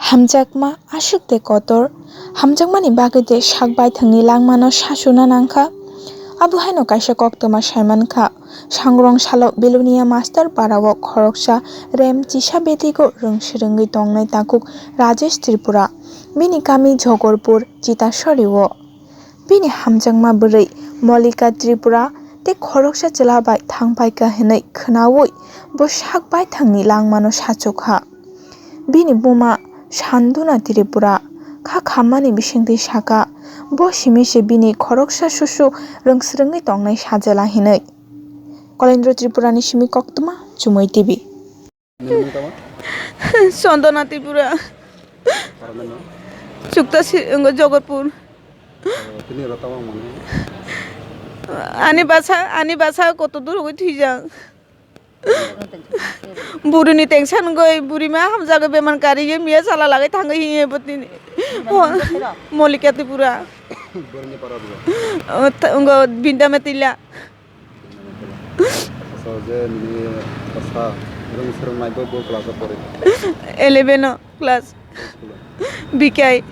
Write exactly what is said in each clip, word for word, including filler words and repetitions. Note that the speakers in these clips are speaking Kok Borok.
Hamjakma aswk de kotor, hamjakmani bagwi de sak baithangni langmano sasuna nangkha. Abo haino kaisa koktwma saimankha, sangrong salo Belonia Master Parao khoroksa rem chisa betigo rwng swrwngwi tongnai takhuk Rajesh Tripura, bini kami Jogorpur Chitasori-o. Bini hamjakma bwrwi Molika Tripura tei khoroksa chwla bai thangpaikha hwnwi khwnaui bo sak baithangni langmano sachukha. Bini buma Sanduna Tripura kha khammani bisingtwi sakha, bo simi se bini khoroksa susu rwngsrwngwi tongnai sajla hinwi. Kolendro Tripurani simi koktwma Chumui T V. Nini mung tama? Chandana Tripura. Parani mung? Chukta si-, wngkha Jogorpur. Oh, tini oro tama mani? Ani basa, ani basa koto duro wngwi thwijak. Burini tension wngwi, burima hamjagwi bemar kariwi miya chala lagwi thangwi hiye botini. Molika Tripura. Burini para bulo? Oh, ta-, wngkha Binda Metila. Asa je nini bwsa rwng swrwng nai bo, bo class o pori? Eleven o class. School o? B K I.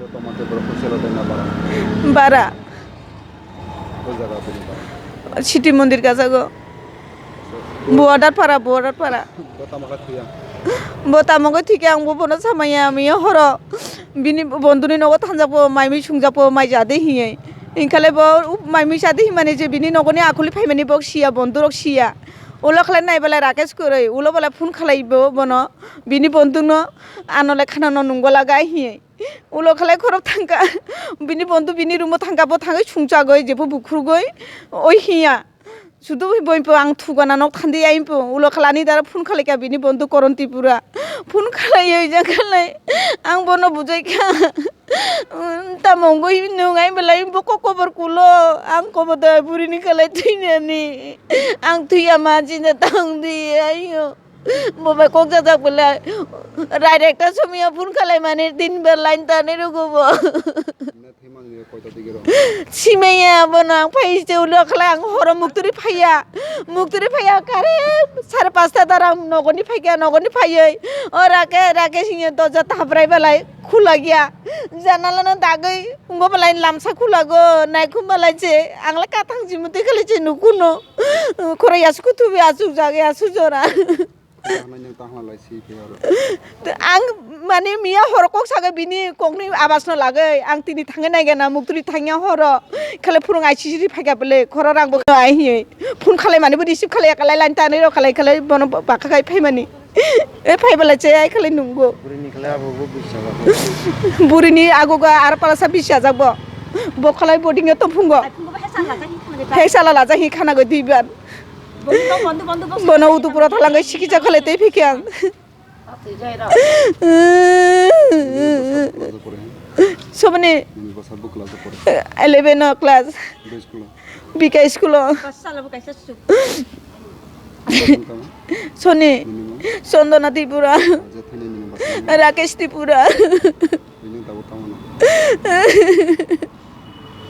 Bo tongma khe borok hostel o tongna bara? Bara. Bo jaga bini bara? City mondir kajago. Asa bo Buadar para, Buadar para. Bo tamo khe thwiya? Bo tamo khe thwikhe ang bo bono samaya, miya horo bini bonduni nogo thanjakbo, mai mui sungjakbo, mai jade hiye. Hinkhalai bo maimui chadi himani je bini nogoni akhuli phaimani bo siya, bondurok siya. Ulo khlai nai belai Rakesh kwrwi, ulo belai phone khlai bo bono, bini bondukno, ano le khana no nunggo laga hiye. Ulo khlai khorok thangka, bini bondu bini room o thangka, bo thangwi sungchagwi, jephru bukhurgwi, oi hiya. Sudu boi po ang thugana nok thandi aimpo, ulo khlani dara phone khlaika bini bondu Koron Tripura. Phone khlaioi ja khlai, ang bono bujaikha. Tamo wngwi nwng ai belai bo kok kobor kulo, ang kobo da burini khlai thwinani. Ang thwiya ma jinda tangdi ayo. Bo bai kok jajak belai. Direct ta somiya phone khlai mani din bar line ta ni rugo bo. Simaya bono ang phai se ulo khlai ang horo mukturi phaiya. Mukturi phaiya kare sare pasta dara ang nogoni phaikha, nogoni phaioi. O Rake, Rake singya doja tabrai belai khulagya. Janala no dagwi wngbo belai lamsa khulago, naikhum belai se ang le kathang jimutwi khlai se nukuno. Khoro yasku thubi asuk jagwi asuk jora. Ang mani miya horo kok saga bini kokni abas no lagwi ang tini thangwi naigana mukturi thangya horo khlai phurung I C C ri phaikha bwle khoro rang bo ai hi phone khlai mani bo receive khlai khlai line tanwi rok khlai khlai bono baka khai phaimani e phai bwlai che ai khlai nungo. Burini khlai abo bo buji sajak bo. Burini ago ga ar palasa bisi sajak bo. Bo khlai boarding e tong phungo. Phai sala lajak hi khana gwi diban. Bono utu pura thalangwi sikisa khalai tei phikhe ang. Soboni eleven o class. B K school o. Soni Chandana Tripura. Rakesh Tripura. Bini tabuk tamo no.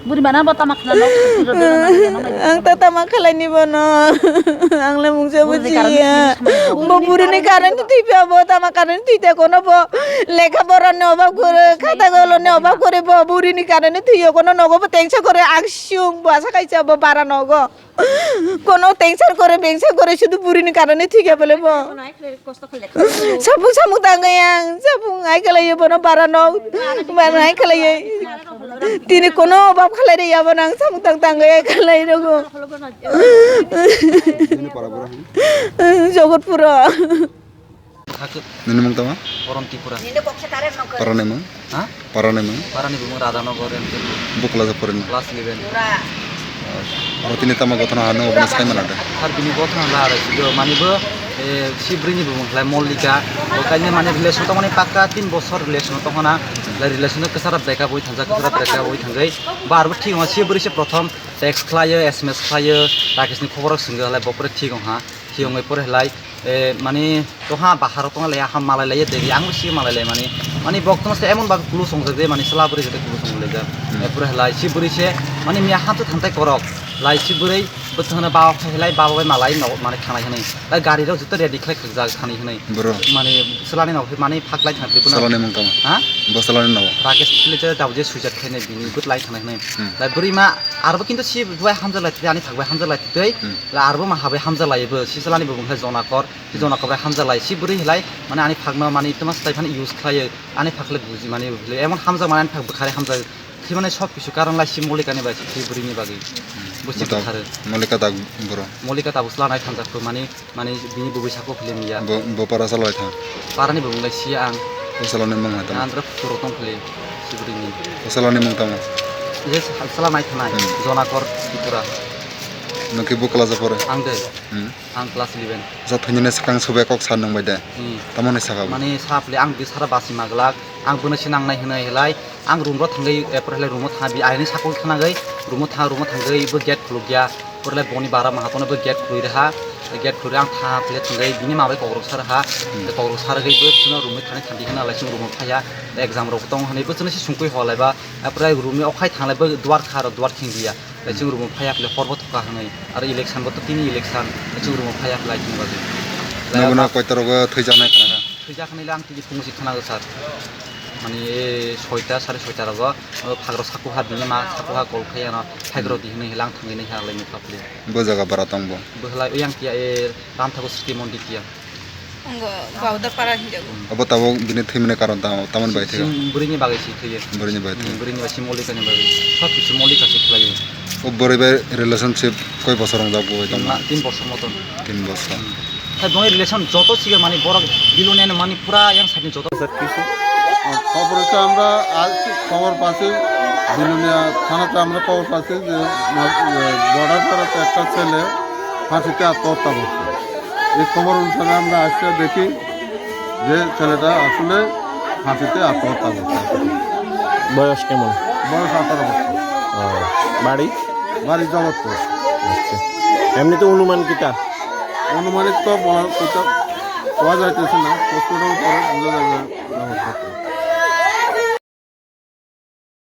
Buri mana bo tama khna no. Ang ta tama khalai ni bono. Ang le mungsa bujiya. Bo buri ni karan twi pia bo tama karan twi te kono bo lekha boron ni obab gore khata golo ni obab gore bo buri ni karan twi yo kono nogo bo tengsa gore ang sung bo asa kaisa bo bara nogo. Kono tengsa gore bengsa gore sudu buri ni karan twi ke bole bo. Sapung samung tangwi ang sapung ai khalaiyo bono bara no bara ai khalaiyo. Tini kono obab khalai de yabo nang samung tang tangwi ai khalai rogo. Nini para bura hin? Jogotpuro. Nini mung tama? Koron Tripura. Para ni mung? Ha? Parani mung? Parani bumung Radhanagar M K. Bo class o porino? Class eleven. Aro tini tamo gothona hano obo sai mana da? Sir, bini gothona la aro sido mani bo, eh, si bwrwini bumung khlai Mollika. Bo kaini mani relation tongmani pakka tin bosor relation tongmana. Lai relation kwchara break up oi thangjak, kwchara break up oi thangwi. Bar bo thik ma si bwrwi se prothom text khlaio, S M S khlaio, Rakeshni khobor swngwi lai bo pore thik wngha. Thik wngwi pore lai. Eh, mani, toha bahar tong le, aha malai lai, deri, ang si malai lai, mani, mani, bok tong se emon bak kulu song je, mani, sala buri je kulu song le, ja. Hmm. Eh, pura lai, si buri se, mani, miya ham tu thantai korok. Laisi bwrwi bwthwngno baba phai lai, baba bai malai no mane thanai hwnwi. Lai gari rok joto ready khlai khakjak thani hwnwi. Bro. Mane bwsalani no mane phaklai thang philai bono. Bwsalani mung tamo? Ha? Bwsalani no. Rakesh philai je dabo je suicide khlainai bini bwt lai thanai hwnwi. Hmm. Lai bwrwi ma arbo kintu si duai hamjak lai twi ani phak bai hamjak lai twi. Hmm. Lai arbo ma habai hamjak lai bo si salani bo bung khe Jonakor. Si Jonakor bai hamjak lai si bwrwi hilai mane ani phakno mane tuma swtai phano use khlai ani phak khlai buji mane emon hamjak mane ani phak bwkhari hamjak. Thwimani sob kisu karon lai si Molikani bai se thwi bwrwini bagwi. Hmm. Bo se bwthar. Molika dak bwrw. Molika tabuk chwla nai thangjak kho mani, mani bini bwbwi sako film ya. Bo, bo para chwla lai thang. Parani bwbwng lai si ang. Bo chwla nai mung hai tamo. Andra photo rok tong phili si bwrwini. Bo chwla nai mung tamo. Yes, chwla nai thanai. Hmm. Jonakor Tripura. Nokhi bo class pore. Ang de. Hmm. Ang class eleven. Sa thwini ne swkang subai kok sa nung bai de. Hmm. Tamo ni saka bo. Mani sa phili ang bisara basi maglak. Ang bono se nangnai hwnwi hilai ang room ro thangwi, eh, pore hilai room o thang, bi aini sakol khanagwi room o thang, room o thangwi bo gate khulukya, pore hilai boni bara maha tono bo gate khulwi rwha, gate khulwi ang tha phile thangwi bini ma bai kokrok sa rwha, hmm, kokrok sa rwgwi bo chwngno room bai thani thanti hwnwi alai chwng room o phaiya, exam rok tong hwnwi bo chwngno se sungkui hwlaiba, eh, pore room ni okhai thanglai bo duar kha aro duar khingdiya, eh, chwng room o phaiya phile hor bo thoka hwnwi, aro election bo to tini election, eh, chwng room o phaiya phile chwng bagwi. Nokno koito rogo thwijaknai khna kha? Thwijak hwnwi le ang tini phungo se khwnago sir. Mani, eh, soita, sare soita rogo, o phagrok sakuha bini ma sakuha call khai ano, phagrok di hwnwi lang thangwi nai halai nukha phili. Bo jaga bara tong bo? Bo halai oyang kiya, eh, Ramthakur Sriti Mondir kiya. Ang Baudar para hinjago. Abo tabuk bini thwimani karon tamo, tamoni bai thwiyo? Chwng bwrwini bagwi se thwiyo. Bwrwini bai thwiyo? Hmm, bwrwini bai se Molikani bagwi. Sob kisu Molika se khlaio. O bwrwi bai relationship koi bosor wngjak bo bai tongma? Tin ma-, tin bosor moton. Tin bosor. Hmm. Hai boni relation joto siga mani borok Biloniani mani pura yang side ni joto. Khobor hwnkhe amra aaj khobor pachi, Bilonia thana te amra khobor pachi je ma-, e, border para te ekta chele phansi te atmahotya korche. Ei khobor onusare amra aijke dekhi je chele ta asole phansi te atmahotya korche. Boyos kemon? Boyos atharo bochor. O, bari? Bari Jagatpur. Accha. Emni to onuman kita? Onumanik to bola kota kowa jaitese na, postmortem pore buja jaibo.